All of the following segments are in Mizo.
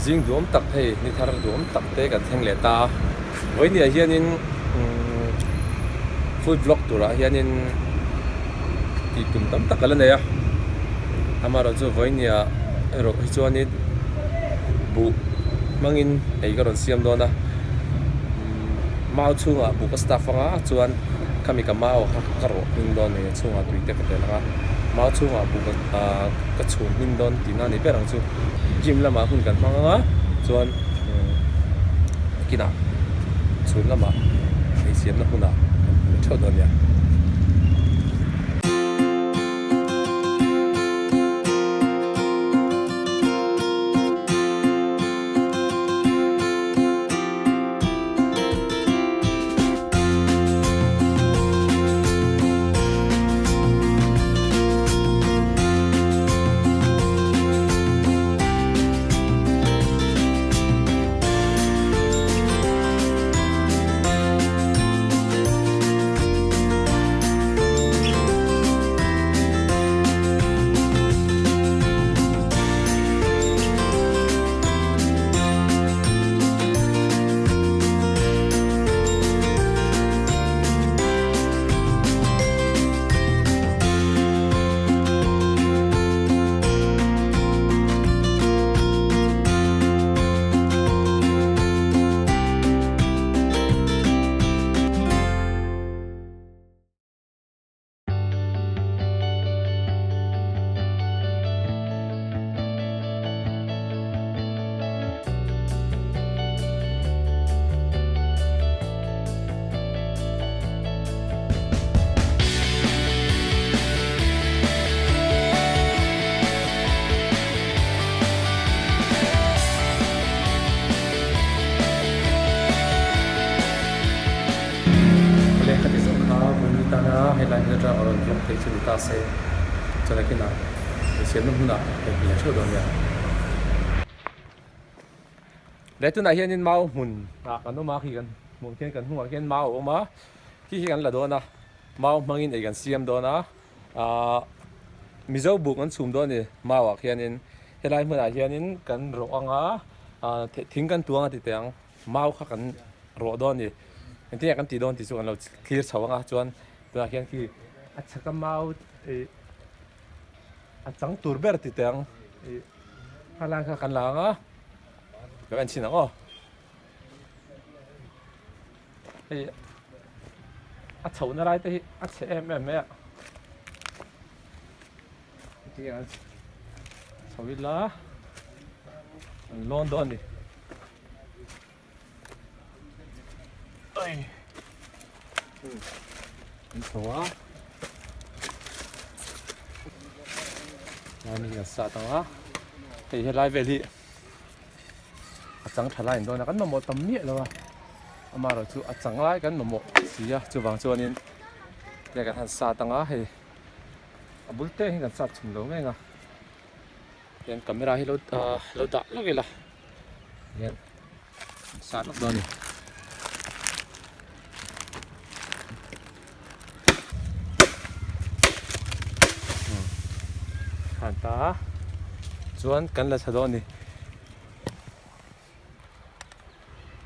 Zing duam tak hei ni thar duam tak te kan thleng leh ta a, vawinia hianin umm food vlog turah hianin tih tum tam tak ka la nei a, amaherawhchu vawinia erawh hi chuanin buh hmangin ei ka rawn siam dawn a, umm mau chhungah buh ka stuff anga chuan khami ka mau kha ka rawh hming dawn a ni a chhungah tui te ka telh anga mau chhungah buh ka ahh ka chhum hmin dawn tihna a ni ber ang chu. Gym lamah hun kan hmang anga chuan kinah chhun lamah eisiamna hmunah kan hmu theuh dawn nia. Lehkha ti zawh kha Vawini tana helai hmun atanga a rawn vlog theih chu ni ta se, chuan kinah insiamna hmunah kan hmu leh theuh dawn nia. Leh tunah hianin mau hmun ah kan awm a, khi kan hmuh khian kan hnungah khian mau a awm a, khi hi kan la dawn a, mau hmangin ei kan siam dawn a, ahh Mizo buk an chhum dawn a ni mau ah khianin helai hmunah hianin kan rawh ang a, ahh thing kan tuang a ti teh ang. Mau kha kan rawh dawn a ni. Engtin nge kan tih dawn tih chu kan lo thlir chho ang a, chuan tunah hian khi a chhaka mau ih a chang tur ber ti teh ang ih kha lai kha kan la ang a, lo en chhin ang aw. Hei a chhohna lai te hi a chhe em em mai a. Hetiang chho ila an lawn dawn a ni. An chho a lai mi an sat ang a hei helai vel hi a chang tha lai an dawn a kan mamawh tam miah lo a amaherawh chu a chang lai kan mamawh si a chuvang chuanin hei kan han sat ang a hei a bul te hi kan sat chhum lo ngeng a hian camera hi lo ah lo dah lawk ila hian sat lawk dawn a ni. Khan ta chuan kan la thla dawn a ni.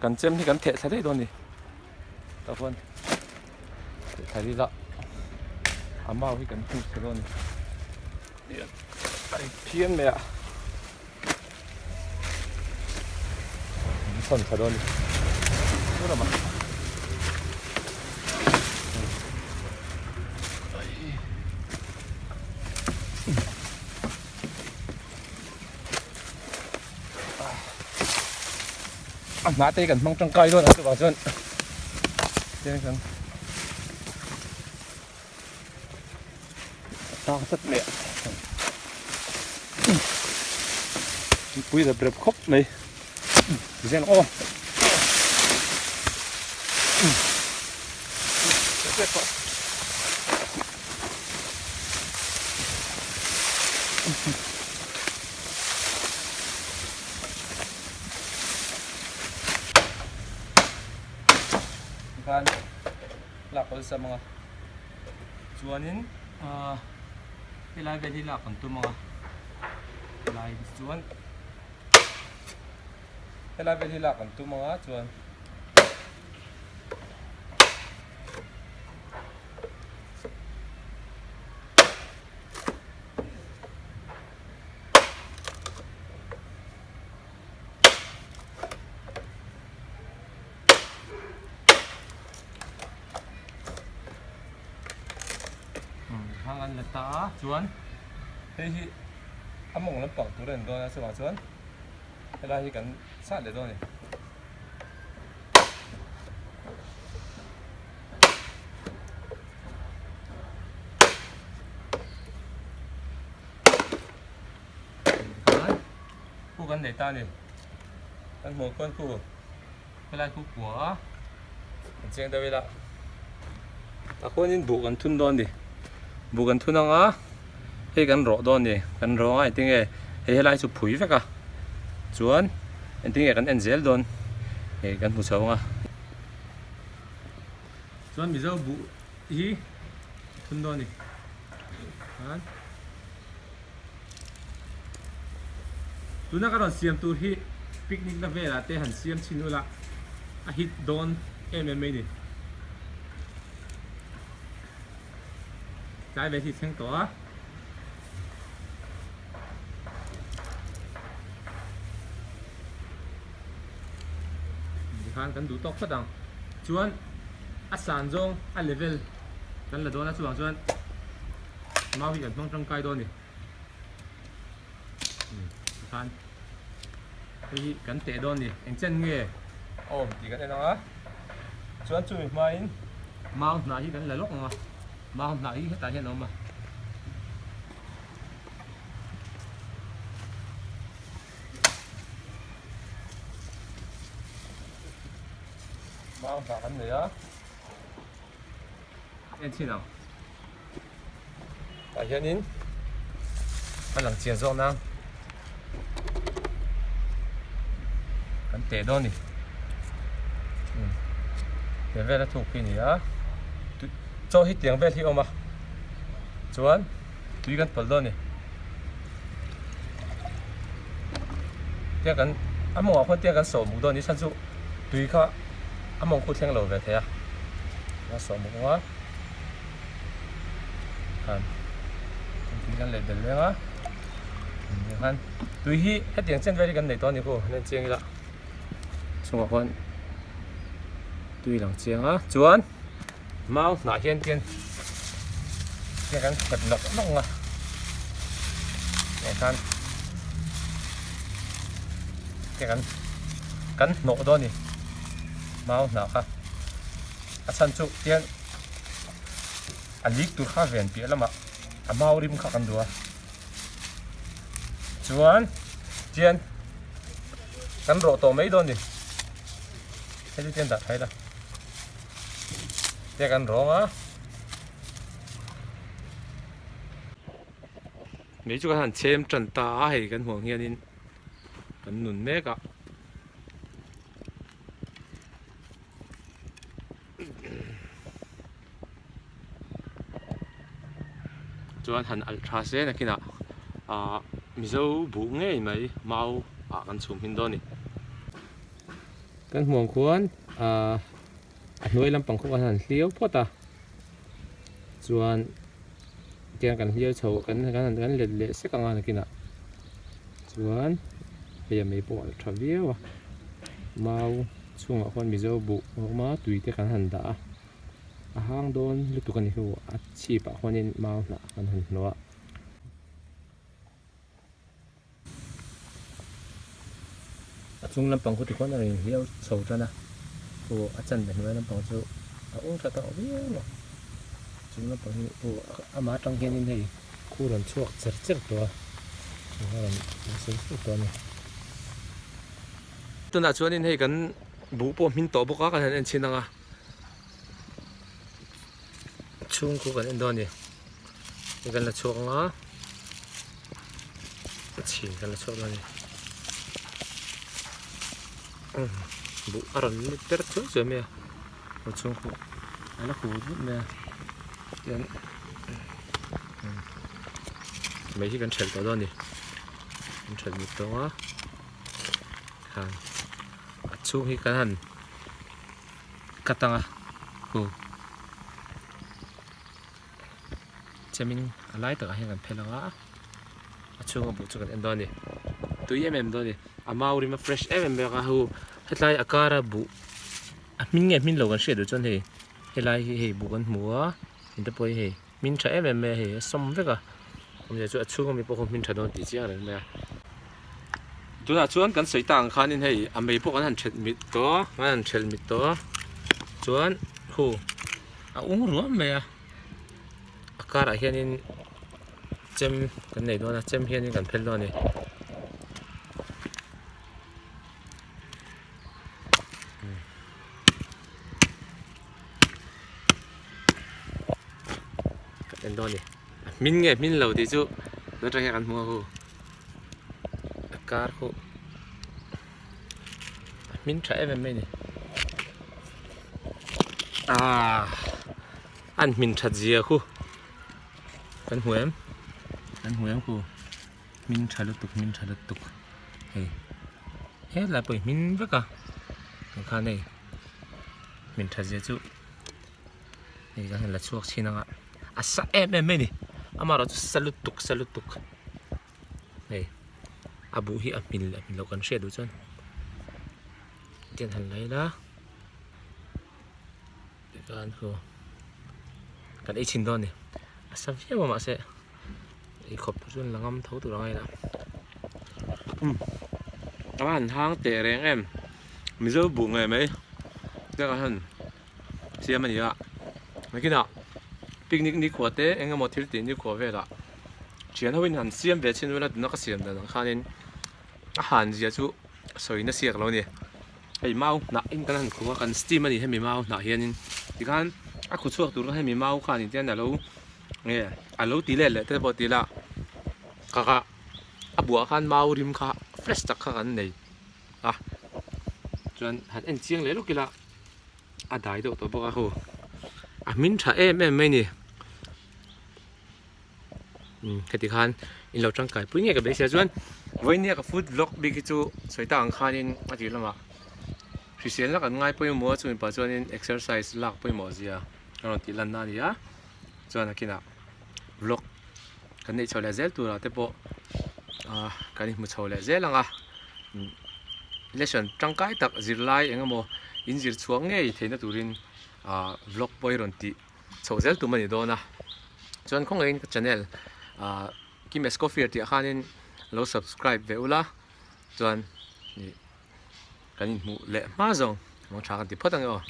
Kan chem hi kan theh thla daih dawn a ni tah huan theh thla ila a mau hi kan hmuh thla dawn a ni a ri phian mai a an chhawn thla dawn a ni chu lamah. A hnah te hi kan hmang tangkai dawn a chuvang chuan tiang kan tang tlat mai a pui rep rep khawp mai tihian aw Tikhan lak awlsam ang a chuanin ahh helai vel hi lak kan tum ang a helai chuan. Helai vel hi lak kan tum anga chuan Hang an la ta a chuan hei hi a mawng lampang tur a ni dawn a chuvang chuan helai hi kan sat leh dawn a ni. Khu kan nei ta a ni kan hmuh khuan khu helai khu kua a kan cheng deuh ila tah khuanin buh kan thun dawn a ni buh kan thun ang a hei kan rawh dawn a ni kan rawh ang a engtin nge hei helai chu phui vek a chuan engtin nge kan en zel dawn hei kan hmu chho ang a chuan mizo buh hi thun dawn a ni. Tuna ka rawn siam tur hi picnic na velah te han siam chhin ula a hit dawn em em mai ni. Tlai ve hi thleng tawh a. Tikhan kan duh tawk phawt ang. Chuan a san zawng a level kan la dawn a chuvang chuan mau hi kan hmang tangkai dawn a ni. Tikhan hei hi kan teh dawn a ni. Eng chen nge a awm tih kan en ang a. Chuan chumi hmain mau hnah hi kan la lawk ang a. Mau hnah hi hetah hian a awm a. Mau hnah kan nei a en chhin ang tah hianin a lang chian zawk nang kan teh dawn a ni he vel a thuk hi a ni a chaw hi tiang vel hi a awm a chuan tui kan pawlh dawn a ni. Tiang kan a mawngah khuan tiang kan sawh muk dawn a ni chhan chu tui kha a mawng khu thleng lo ve thei a a sawh muk ang a khan tui kan leh belh leng a khan tui hi hetiang chen vel hi kan nei tawh a ni khu an en chiang ila chungah khuan tui lang chiang a chuan. Mau hnah hian tian tian kan khat nawk nawk ang a heng khan tian kan kan hnawh dawn a ni mau hnah kha a chhan chu tian a lik tur kha ven piah lamah a mau rim kha kan duh a chuan tian kan rawh tawh mai dawn a ni hei chu tian dah tha ila. Te kan rawng a Mei chu kan han chhem tan ta a hei kan hmuh ang hianin kan nun mek a. Chuan han alh tha se nakinah ah Mizo buh ngei mai mau ah kan chhum hin dawn a ni. Kan hmuh ang khuan ahh a hnuai lampang khaw kan han hliau phawt a chuan tiang kan hliau chho kan kan han kan let leh sek ang a nakinah chuan hei a mei pawh a tha viau a mau chhungah khuan mizo buh a awm a tui te kan han dah a a hang dawn lutuk a ni hnu a chhip ah khuanin mau hnah kan han hnawh a. A chung lampang khu tikhuan a rawn inhliau chho tan a, khu a chan ve hnuai lampang chu a ung tha tawh viau a, chung lampang hi khu amah atang hianin hei khu rawn chhuak cher cher tawh a, a rawn insawi fur tawh a ni. Tunah chuanin hei kan buh pawh hmin tawh bawk a, kan han en chhin ang a, chhung khu kan en dawn a ni. Hei kan la chhuak ang a a chhin kan la chhuak dawn a ni buh a rawn let ter chuai chuai mai a a chhung khu a la khu vut mai a tian mei hi kan thelh tawh dawn a ni kan thelh mut tawh ang a khan. chhung hi kan han cut ang a hu chemin a lai takah hian kan phel ang a a chhunga buh chu kan en dawn a ni tui em em dawn a ni a mau rim a fresh em em bawk a hu hetlai a kara buh a hmin nge hmin lo kan hriat duh chuan hei helai hi hei buh kan hmu a engte pawh hi hei hmin tha em em mai a hei a sawm vek a awmzia chu a chhunga mi pawh khaw hmin tha dawn tih chiang reng mai a tunah chuan kan sawi tak ang khanin hei a mei pawh kan han thelh mit tawh a kan han thelh mit tawh a chuan hu a ung ruam mai a a karah hianin chem kan nei dawn a chem hianin kan phel dawn a ni. En dawn ni a hmin nge hmin lo tih chu tun atang hian kan hmu a hu a kar khu a hmin tha em em mai ni ah an hmin that zia khu kan hmu em kan hmu em khu hmin tha lutuk hmin tha lutuk hei helai pawh hi hmin vek a tikhan hei hmin that zia chu. Hei kan han la chhuak chhin anga a sa em em mai a ni amaherawh chu sa lutuk sa lutuk hei a buh hi a hmin leh hmin loh kan hriat duh chuan tian han la ila tikhan khu kan ei chhin dawn a ni a sa viau a mahse ei khawp tur chuan la ngam tho tur a ngai la umm a va han hang teh reng em mizo buh ngei mai tikhan han. Siam a ni a, nakinah picnic nikhua te eng emaw thil tih nikhua velah thian ho in han siam ve chhin vel a tuna ka siam dan ang khanin a han zia chu sawi na siak lo a ni. Hei mau hnah in kan han khuh a kan steam a ni hemi mau hnah hianin tikhan a khu chhuak tur kha hemi mau khan in tian alo nge alo ti let leh te pawh ti ila ka ka a buah khan mau rim kha fresh tak kha kan nei a chuan han en chiang leh lawk ila. A dai deuh tawh bawk a hu a hmin tha em em mai ni umm heti khan in lo tangkai pui ngei ka beisei a chuan vawinia ka food vlog bik hi chu sawi tak ang khanin a tir lamah hriselna kan ngai pawimawh a chumi pah chuanin exercise lak pawimawh zia a rawn tih lanna a ni a chuan a kinah vlog kan neih chho leh zel turah te pawh ah kan inhmu chho leh zel ang a lesson tangkai tak zirlai eng emaw in zir chhuak ngei theihna turin ah vlog pawh hi rawn tih chhoh zel tum a ni dawn a chuan khawngaihin ka channel ah Kim Escoffier tih ah khanin lo subscribe ve ula chuan ih kan inhmuh leh hma zawng mang tha kan ti phawt ang e aw.